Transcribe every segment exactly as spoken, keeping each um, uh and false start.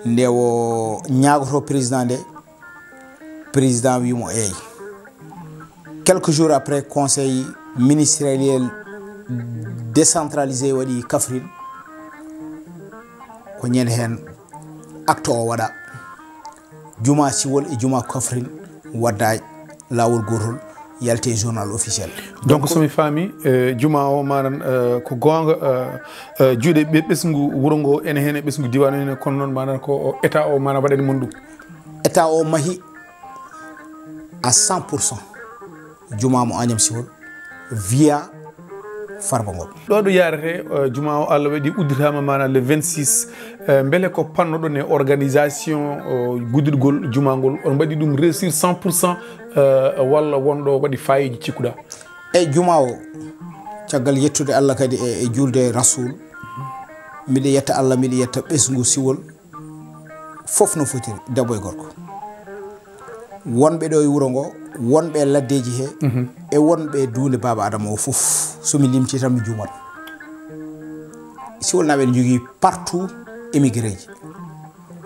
Nde o ñaagoto président nde, président wi mo eey. Quelques jours après, conseil ministériel décentralisé waɗi Kaffrine, ko ñande heen acte o waɗa. Juma Siwol e juma Kaffrine wadda laawol gootol, yalte e journal officiel. Donc, so mi faami, eh, juma o manan, eh, ko goonga, eh, eh, juuɗe ɓe-, ɓesngu wuro ngo ene heen e ɓesngu diiwaan ene, kono noon manan ko o état o manan waɗani mon ɗum? État o mahi à cent pour cent juma mo Agnam Siwol via Farba Ngom. Ɗo ɗo yarete, eh, juma o Allah waɗi udditama manan le vingt-six, eh, mbele ko pannoɗon e organisation, eh, gudditgol juma ngol, on mbaɗi ɗum réussir cent pour cent, eh, walla wonɗo waɗi fayiji cikkuɗa? E juma o, caggal yettude Allah kadi e, e julde Rasul, mbiɗa yetta Allah, mbiɗa yetta ɓesngu Siwol, fof no fotiri, debbo e gorko. Wonɓe ɗo e wuro ngo, wonɓe e laddeji he, e wonɓe duunde Baaba Adama o fof. So mi limti tan mi juumat. Siwolnaaɓe ene njogii partout émigré ji.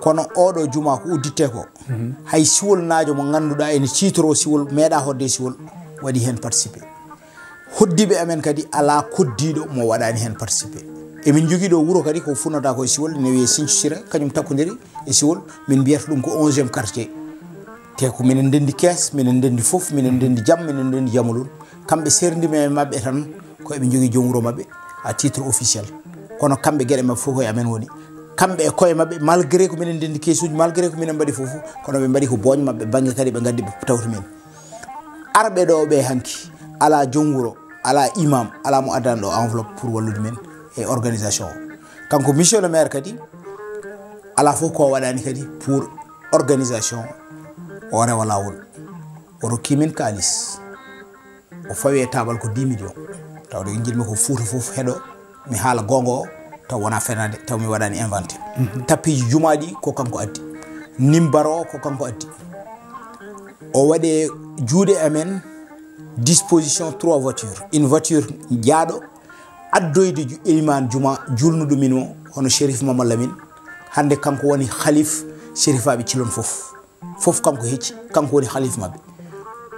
Kono oɗo juma ko udditte ko, hay Siwolnaajo mo ngannduɗaa ene tiitoro Siwol, meeɗa hodde e Siwol, waɗi heen participé. Hoddiiɓe amen kadi alaa koddiiɗo mo waɗaani heen participé. Emin njogii ɗo wuro kadi ko funnata ko e Siwol, ene wiyee Sinthiou Sira, kañum takkodiri e Siwol, min mbiyata ɗum ko onzième quartier. Te ko minen ndenndi Kees, minen ndenndi fof, minen ndenndi Jam, minen ndenndi Jamalun. Kamɓe serndi men e maɓɓe tan ko eɓe njogii joom wuro maɓɓe à titre officiel. Kono kamɓe geɗe maɓɓe fof ko e amen woni. Kamɓe e koye maɓɓe, malgré ko minen ndenndi keesuuji, malgré ko minen mbaɗi fof, kono ɓe mbaɗi ko booñ maɓɓe, bannge kadi ɓe ngaddi ɓe tawti men. Arɓe ɗo ɓe hanki, alaa joom wuro, alaa imam, alaa mo addani ɗo enveloppe pour wallude men e organisation o. Kanko monsieur le maire kadi, alaa fof ko waɗaani kadi pour organisation o rewa laawol. O rokki min kaalis. O fawi e taabal ko dix millions. Tawde njiɗmi ko Fuuta fof heɗo, mi haala goonga o, taw wonaa fenaande, taw mi waɗaani inventé. Tappiiji jumaa ɗi ko kanko addi. Nimbar o ko kanko addi. O waɗi e juuɗe amen disposition trois voitures. Une voiture jaaɗo addoyde ju-, elimaan juma julnuɗo min o, hono Chérif Mama Lamine. Hannde kanko woni halif Chérifaaɓe Cilon fof. Fof kanko hecci, kanko woni halif maɓɓe.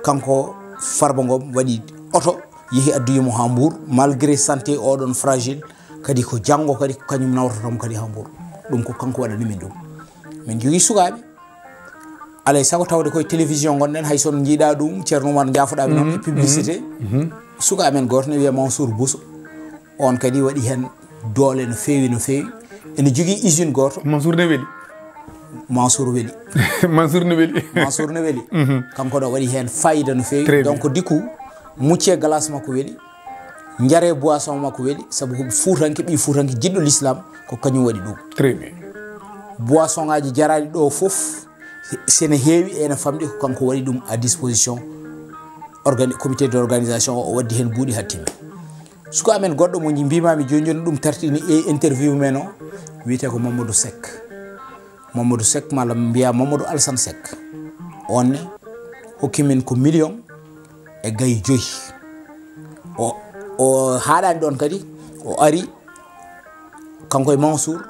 Kanko Farba Ngom waɗi oto, yehi addoyi mo haa Mbour, malgré santé oɗon fragile, kadi ko janngo kadi ko kañum nawtata mo kadi haa Mbour. Ɗum ko kanko waɗani min ɗum. Min njogii sukaaɓe. Alaa e sago tawde koye télévision ngonɗen, hay so on njiiɗaa ɗum, Ceerno Umar, njaafoɗaa mi noon e publicité. Suka amen gooto ne wiyee Mansour Bousso. On kadi waɗi heen doole no feewi, no feewi. Ene jogii usine gooto. Mansour ne weli. Mansour weli. Mansour ne weli. Mansour ne weli. Kanko ɗo waɗi heen fayida no feewi. Très bien. Donc, du coup, muccee glace makko weli. Njaree boisson makko weli. Sabu ko fuutanke, ɓii fuutanke jiɗɗo l'islam, ko kañum waɗi ɗum. Très bien. Boisson ŋaaji jaraaɗi ɗo fof, sene heewi, ene famɗi, ko kanko waɗi ɗum à disposition organi-, comité d'organisation o, o waddi heen buuɗi haa timmi. Suka amen goɗɗo mo mbiimaami jooni jooni, ɗum tartini e interview men o, wiyetee ko Mamadou Seck. Mamadou Seck, maa mbiyaa Mamadou Alassane Seck. On ne hokki min ko million e gayi joyi. O, o haaɗaani ɗoon kadi, o ari, kanko e Mansour,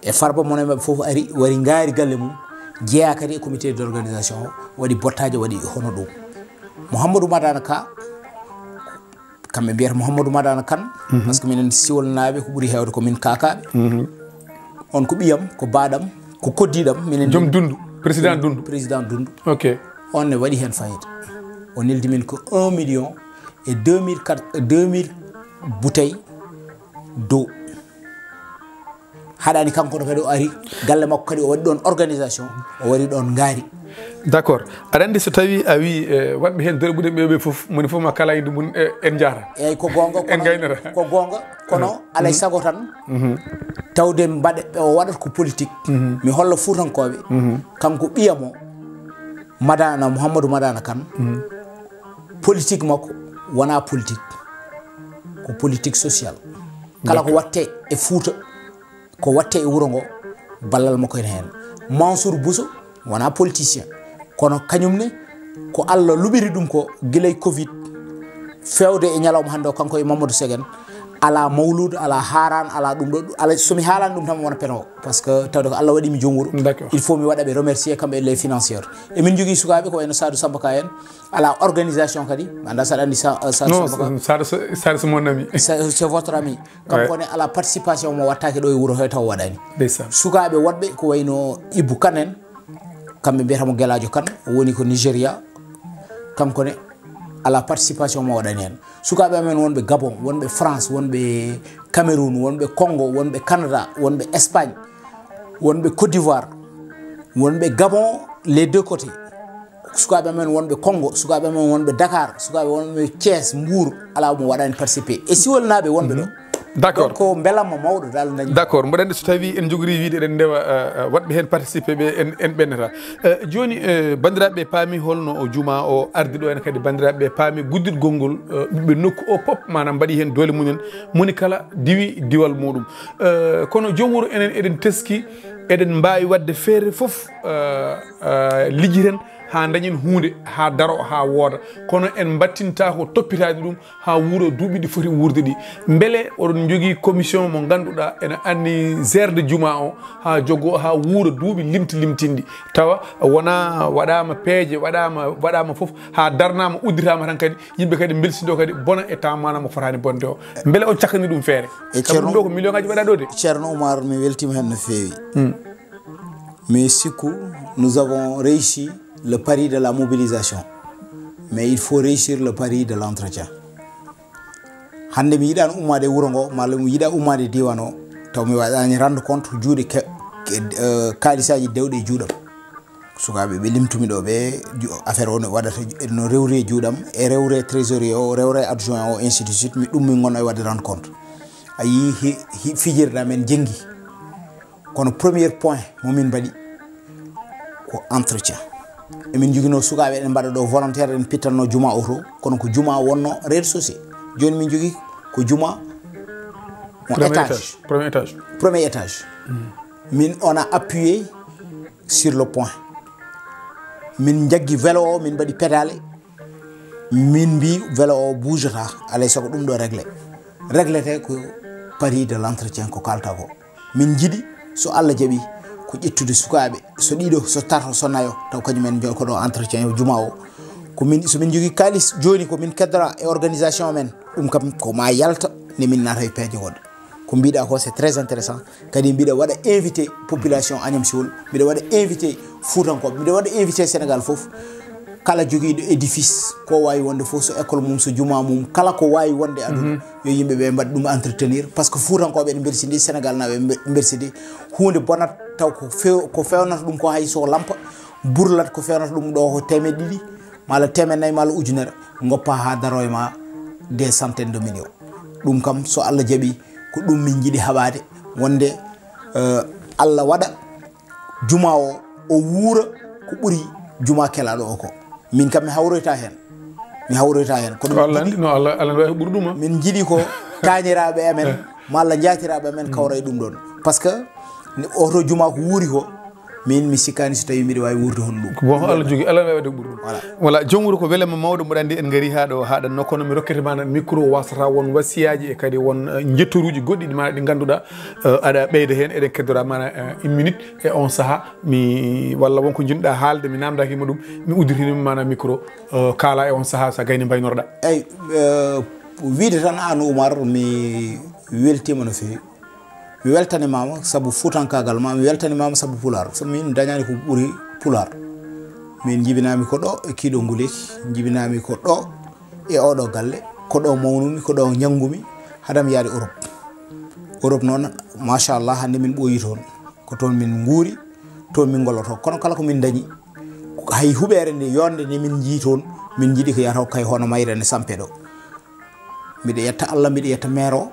e Farba, mon e maɓɓe fof ari, wari ngaari galle mum, jeyaa kadi e comité d'organisation o, waɗi bottaaje, waɗi hono ɗum. Mouhamadou Madana Ka, kamɓe mbiyata Mouhamadou Madana Kane, parce que minen Siwolnaaɓe ko ɓuri heewde ko min kaakaaɓe. On ko ɓiyam, ko baaɗam, ko koddiiɗam, minen joom Dundu, président Dundu. Président Dundu. Ok. On ne waɗi heen fayida. O neldi min ko un million e deux mille quatre, deux mille bouteilles d'eau. Haɗaani kanko to kadi o ari, galle makko kadi o waɗi ɗoon organisation, o waɗi ɗoon ngaari. D'accord. Aɗa anndi so tawii a wii, eh, waɗɓe heen doroɓude ɓe ɓe fof, moni fof ma kala e ɗum mum, eh, en njaara. Eeyi, ko goonga, en kono, gaynata. Ko goonga, kono alay sago tan, tawde mbaɗe, o waɗata ko politique. Mi holla Fuutankooɓe, kanko ɓiyam o, Madana, Mouhamadou Madana Kane, politique makko wonaa politique, ko politique social. Kala ko waɗtee e Fuuta, ko waɗtee e wuro ngo, ballal makko ene heen. Mansour Bousso wonaa politicien, kono kañum ne ko Allah luɓiri ɗum ko gila e covid, feewde e ñalawma hannde o, kanko e Mamadou Segen, Ala mawlud, ala haran, ala ɗum ɗo, ala, so mi haalani ɗum tan mi wona peno, parce que tawde ko Allah waɗi mi joom wuro. D'accord. Il faut mi waɗa ɓe remercier kamɓe les financiers. Emin jogii sukaaɓe ko wayno Sadou Samba Ka en, ala organisation kadi, mi anndaa saɗa anndi Sa- euh, Sadou Non, Samba Ka. Sadou, Sadou, c'est mon ami. C'est c'est votre ami. Kanko ne ala participation mo wattake ɗo e wuro he taw waɗani. Ndeysaan. Sukaaɓe woɗɓe ko wayno Ibou Kane en, kamɓe mbiyata mo Gelaajo Kane, o woni ko Nigeria. Kanko ne ala participation mo waɗani hen. Sukaaɓe amen wonɓe Gabon, wonɓe France, wonɓe Cameroun, wonɓe Congo, wonɓe Canada, wonɓe Espagne, wonɓe Côte d'Ivoire, wonɓe Gabon, les deux côtés. Sukaaɓe amen wonɓe Congo, sukaaɓe amen wonɓe Dakar, sukaaɓe wonɓe Thiès, Mbour, ala mo waɗani participé. E Siwolnaaɓe wonɓe ɗo. D'accord. Donc ko mbelamma mawɗo dal dañi. D'accord, mboɗo anndi so tawii en njogori wiide eɗen ndewa uh, uh, waɗɓe heen participé ɓe en, en ɓennata. Uh, jooni uh, banndiraaɓe paami holno o juma o ardi ɗo en kadi banndiraaɓe paami gudditgol ngol uh, ɓiɓɓe nokku o pop maanaam mbaɗi heen doole mumen moni kala diwi diwal muɗum. Uh, kono joom wuro enen eɗen teski eɗen mbaawi waɗde feere fof uh, uh, lijjiten haa dañen huunde haa daro haa wooda kono en mbattinta ko toppitaade ɗum haa wuuro duuɓi ɗi foti wuurde ɗi. Mbele oɗon njogii commission mo ngannduɗaa ene anni gérde juma o haa jogo haa wuuro duuɓi limti limtinɗi tawa wona waɗaama peeje waɗaama waɗaama fof haa darnaama udditaama tan kadi yimɓe kadi mbelsindo kadi bona e taamaana mo fotaani bonde o. Mbele on cakkani ɗum feere? E Sabu ɗum Ceerno- ɗo ko million ngaji waɗa ɗo de. Ceerno Oumar, mi weltima hen no feewi. Mais sikku, nous avons réussi le pari de la mobilisation. Mais il faut réussir le pari de l'entretien. Hannde mi yiɗano ummade e wuro ngo, malla mi yiɗa ummade e diwan o, taw mi waɗani rendre compte juuɗe ke- ke- euh, kaalisaji dewɗe e juuɗam. Sukaaɓe ɓe limtumi ɗo ɓe ju- affaire o no waɗata no rewri e juuɗam e rewre trésorier o rewre adjoint o ainsi de suite mi ɗum min gonno e waɗde rendre compte. A yii hi- hi- fijirde amen jenngi. Kono premier point mo min mbaɗi ko entretien. Emin njogino sukaaɓe eɗen mbaɗa ɗo volontaire eɗen pittanno juma o to kono ko juma wonno rez-de-chaussée. Jooni min njogii ko juma mo Premier étage. Étage. Premier étage. Premier étage. Min on a appuyé sur le point. Min njaggi vélo o min mbaɗi pédale. Min mbi vélo o bougeta alay sago ɗum ɗo réglé. Réglete ko pari de l'entretien ko kalta ko. Min jiɗi so Allah jaɓi ko ƴettude sukaaɓe so ɗiɗo so tato so nayo taw kañum en joni ko ɗo entretien juma o. Ko min so min jogii kalis joni ko min keddora e organisation men. Ɗum kam ko ma yalta nde min nata e peeje goɗɗe. Ko mbiɗa ko c'est très intéressant. Kadi mbiɗa waɗa invité population Agnam Siwol, mbiɗa waɗa invité Fuutankoɓe, mbiɗa waɗa invité Sénégal fof. Kala jogiiɗo édifice ko wawi wonde fof so école mum so juma mum kala ko wawi wonde aduna yo yimɓe ɓe mbaɗa ɗum entretenir parce que Fuutankoɓe ene mbersidi Sénégal naɓe mbersidi. Hunde bonat taw ko few ko fewnata ɗum ko hay so lampa burlat ko fewnata ɗum ɗo ko temeɗe ɗiɗi mala temeɗe nayyi mala ujunere goppa ha daro e ma des centaines de millions. Ɗum kam so Allah jaɓi ko ɗum min jiɗi haɓade wonde Allah waɗa juma o o wuura ko ɓuri juma kelaɗo o ko. Min kam mi hawroyta hen mi hawroyta hen kono ko Allah andi no Allah Allah wawi ɓuri ɗum. Min jiɗi ko tañiraɓe amen malla jatiraɓe amen kawra e ɗum ɗon parce que oto juma ko wuuri ko min mi sikkani so tawi mbiɗa wawi wuurde hono ɗum. Bon Allah jogi Allah wawi wadde ɓuri ɗum. Voilà. Voilà, joom wuuro ko welama mawɗo mboɗo andi en gari ha ɗo haɗanno kono mi rokkete mana micro wasata won wasiyaji e kadi won eh, jettoruji goɗɗi ɗi mana ɗi ganduɗa eh, aɗa ɓeyda hen eɗen keddora mana eh, une minute e on saaha mi walla wonko jinɗa haalde mi namdaki mo ɗum mi udditinima mana micro eh, kala e on saaha sa gayni mbaynorɗa. Eyyi eh, wiide tan an Oumar mi weltima no fewi. Mi weltanimama sabu fuutankagal ma mi weltanimama sabu pular sabu min mi dañani ko ɓuuri pular. Min jibinami ko ɗo e kiɗo nguleyki jibinami ko ɗo e oɗo galle ko ɗo mawnumi ko ɗo janngumi hadam yaade Europe. Europe noon machallah hannde min ɓooyi toon ko toon min nguuri toon min ngolloto kono kala ko min dañi hay huɓeere nde yonde nde min jii toon min jiɗi ko yataw kay hono mayre nde sampe ɗo. Mbiɗa yetta Allah mbiɗa yetta maire o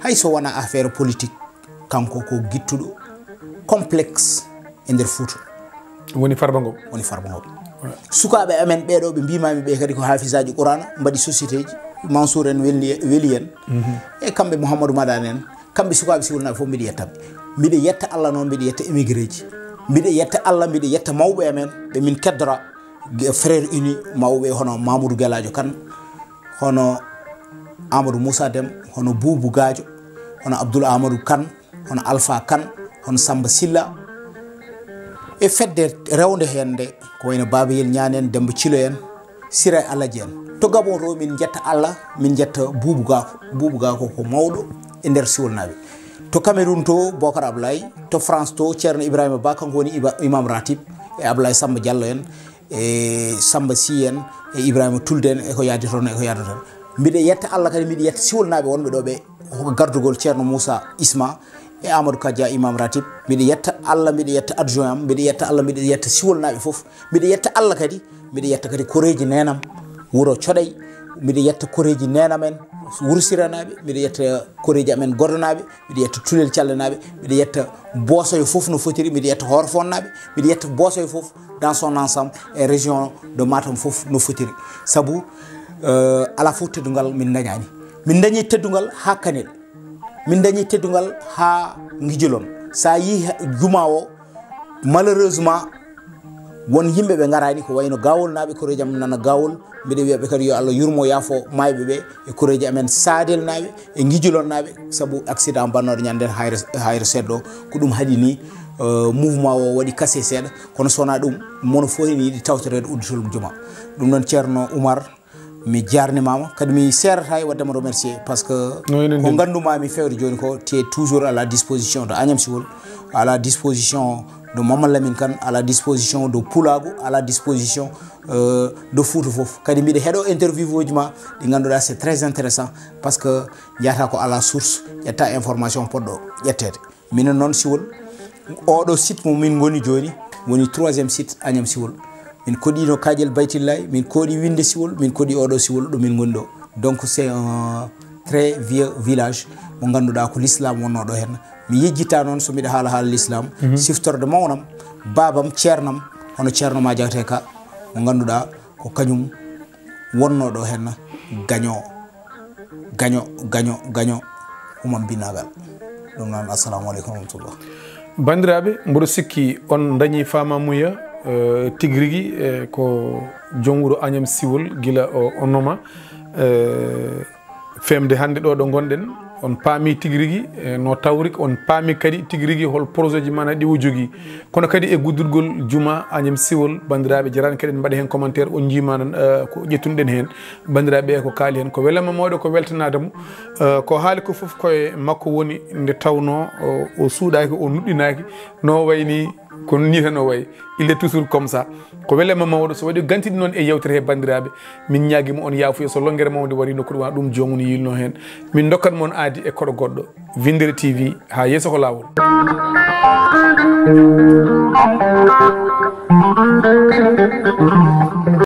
hay so wona affaire politique kanko ko gittuɗo complexe e nder Fouta. Woni Farba Ngom. Woni Farba Ngom. Sukaaɓe amen ɓeɗo ɓe mbimami ɓe kadi ko hafisaji qurana mbaɗi société ji Mansour en weli en e kamɓe Mouhamadou Madane en. Kamɓe sukaaɓe siwolnaɓe fof mbiɗa yettaɓe. Mbiɗa yetta Allah noon mbiɗa yetta émigré ji. Mbiɗa yetta Allah mbiɗa yetta mawɓe amen ɓe min keddora frère uni mawɓe hono Mamoudou Gueladio Kane hono Amadou Moussa Dem, hono Boubou Gadio, hono Abdoul Amadou Kane, hono Alpha Kane, hono Samba Sylla. E fedde rewnde heen nde, ko wayno Babayel Niane en, Demba Thilo en, Sira Alaji en. To Gabon to, min njetta Allah, min njetta Boubou Gako. Boubou Gako ko mawɗo e nder Siwolnaaɓe. To Cameroun to, Bokar Ablaye, to France to, Ceerno Ibrahima Ba, kanko woni iba-, imam ratib, e Ablaye Samba Diallo en, e Samba Sy en, e Ibrahima Tulde en, e ko yaadi toon, e ko yaadi toon. Mbiɗa yetta Allah kadi, mbiɗa yetta Siwolnaaɓe wonɓe ɗo ɓe, ko gardugol Ceerno Moussa Isma e Amadou Kadia, imam ratib. Mbiɗa yetta Allah, mbiɗa yetta adjoint am, mbiɗa yetta Allah, mbiɗa yetta Siwolnaaɓe fof. Mbiɗa yetta Allah kadi, mbiɗa yetta kadi koreeji neenam wuro Coɗay. Mbiɗa yetta koreeji neenam en wuro Siranaaɓe. Mbiɗa yetta koreeji amen Godonaaɓe. Mbiɗa yetta Tulel Callenaaɓe. Mbiɗa yetta Boosoyo fof no fotiri. Mbiɗa yetta Horfonnaaɓe. Mbiɗa yetta Boosoyo fof dans son ensemble e région de Matam fof no fotiri. Sabu, euh, alaa fof teddungal min ndañaani. Min ndañi teddungal haa Kanel. Min ndañi teddungal haa Ngijilon. So a yii ha-, juma o, malheureusement, won yimɓe ɓe ngaraani, ko wayno Gawolnaaɓe, koreeji am nana Gawol. Mbiɗa wiya ɓe kadi yo Allah yurmo, yaafo maayɓe ɓe, e koreeji amen Sadelnaaɓe, e Ngijilonnaaɓe, sabu accident bannooɗo ñande hayre, hayre seeɗa o, ko ɗum haɗi ni, euh, mouvement o waɗi kase seeɗa, kono so wonaa ɗum, mono fof ene yiɗi tawtoreede udditol juma. Ɗum noon, Ceerno Oumar, mi jaarnimaama, kadi mi seerata e waɗde mo remercier, parce que ko nganndumaami feewde jooni ko, tu es toujours à la disposition de Agnam Siwol, à la disposition de Mama Lamine Kane, à la disposition de Pulaagu, à la disposition, euh, de Fouta fof. Kadi mbiɗa heɗo interview uji ma ɗi ngannduɗaa, c'est très intéressant, parce que njahata ko à la source, ƴetta information poɗɗo ƴetteede. Minen noon Siwol, oɗo site mo min ngoni jooni, woni troisième site Agnam Siwol. Min koɗino Kaƴel Baytillahi, min koɗi Winde Siwol, min koɗi oɗo Siwol ɗo min ngoni ɗo. Donc c'est un très vieux village mo ngannduɗaa ko l'islam wonno ɗo heen. Mi yejjitta noon so mbiɗa haala haala l'islam, siftorde mawnam, baabam, ceernam, hono Ceerno Ma Jaxate Ka, mo ngannduɗaa ko kañum wonno ɗo heen gaño, gaño, gaño, gaño, humam binagal. Ɗum noon, assalamu aleykum wa rahmatullah. Banndiraaɓe, mboɗo sikki on dañi faamamuya, eh, tigi rigi, eh, ko joom wuro Agnam Siwol gila o, o noma, eh, feemde hannde ɗo ɗo ngonɗen. On paami tigi rigi, eh, no tawri, on paami kadi tigi rigi hol projet ji mana ɗi o jogii. Kono kadi e guddurgol juma Agnam Siwol, banndiraaɓe, jarani kadi en mbaɗa heen commentaire, on njiima nan, eh, ko ƴettunoɗen heen. Banndiraaɓe, ko kaali heen, ko welamma mawɗo, ko weltanaade mo. Eh, ko haali ko fof koye makko woni, nde tawnoo o, o suuɗaaki, o nuɗɗinaaki, no wayni ko nii tan o wayi. Il est toujours comme ça. Ko welamma mawɗo, so waɗi gantidi noon e yewtere he, banndiraaɓe, min ñaagii mo on yaafuya so lonngere mawnde warii nokku ɗo, wona ɗum joomum yiilno heen. Min ndokkat mon aadi e koɗo goɗɗo. Winndere T V, haa yeeso ko laawol.